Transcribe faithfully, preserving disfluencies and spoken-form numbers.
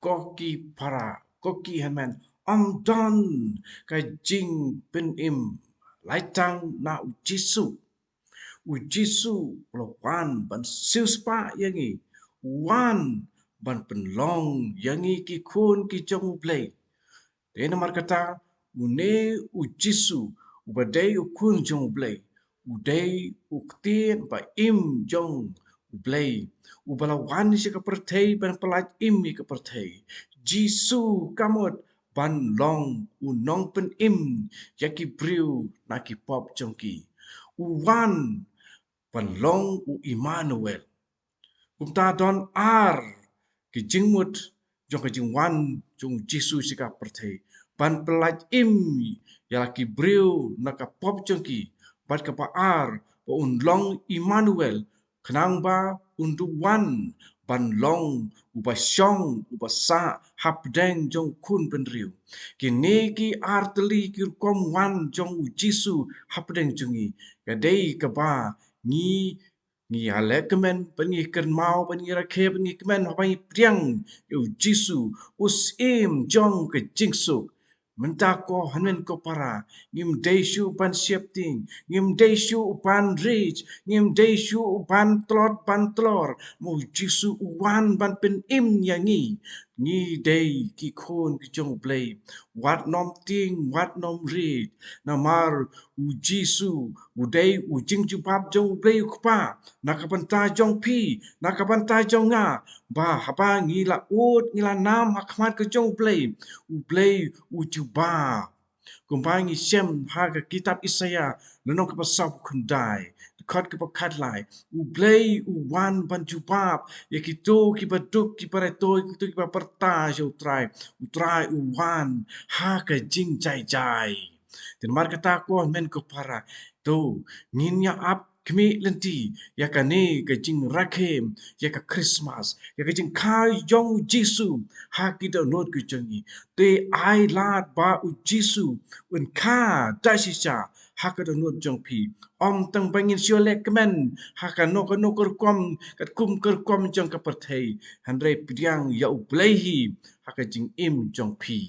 ko ki para, ko ki hynmen, ym don ka jingpynim lait tang na u Jisu. U Jisu u la wan ban siewspah ïa ngi, u wan ban pynlong ïa ngi ki khun ki jong U Blei. Te namar kata, une u Jisu, uba dei u khun jong U Blei, u dei u ktien ba im jong U Blei, uba la wan sha ka pyrthei ban pyllait im ïa ka pyrthei. Jisu ka mut ban long u nongpynim ïa ki briew na ki pop jong ki. U wan ban long u Immanuel. Kumta don ar ki jingmut jong ka jingwan jong u Jisu sha ka pyrthei. Ban pyllait im ïa la ki briew na ka pop jong ki. Bad kaba ar ba un long Immanuel, khnang ba un duwan ban long uba shong, uba sah hapdeng jong khun bynriew. Kine ki ar tylli ki rukom wan jong u Jisu hapdeng jong ngi. Ka dei kaba ngi, ngi ïaleh kmen, ba ngi kynmaw, ba ngi rakhe, ba ngi kmen, haba ngi pdiang ïa u Jisu, u syiem jong ka jingsuk. Mynta ko hynmen ko para, ngim dei shuh ban sheptieng, ngim dei shuh ban rit, ngim dei shuh ban tlot ban tlor. Ma u Jisu u wan ban pynim ïa ngi. Ngi dei ki khun ki jong U Blei. Wat nym tieng, wat nym rit. Namar u Jisu u dei u jingjubab jong U Blei u Kpa na ka bynta jong phi, na ka bynta jong nga. Ba haba ngi la ud, ngi la nam ha khmat ka jong U Blei, U Blei u jubab. Kumba ngi shem ha ka kitab Isaïah, lynnong kaba sawphew khyndai, dkhot kaba khatlai. U Blei u wan ban jubab ïa kito kiba duk, kiba raitoi, kito kiba pyrta ïa U Trai. U Trai u wan ha ka jingjai jai. Te namar kata ko hynmen ko para, to ngin ïa ap khmih lynti ïa kane ka jingrakhe, ïa ka Christmas, ïa ka jingkha jong u Jisu ha ki dohnud ki jong ngi. Te ai lad ba u Jisu un kha da shisha ha ka dohnud jong phi. Ym tang ba ngin shu leh kmen ha kano kano ka rukom, katkum ka rukom jong ka pyrthei, hynrei pdiang ïa U Blei hi ha ka jingim jong phi.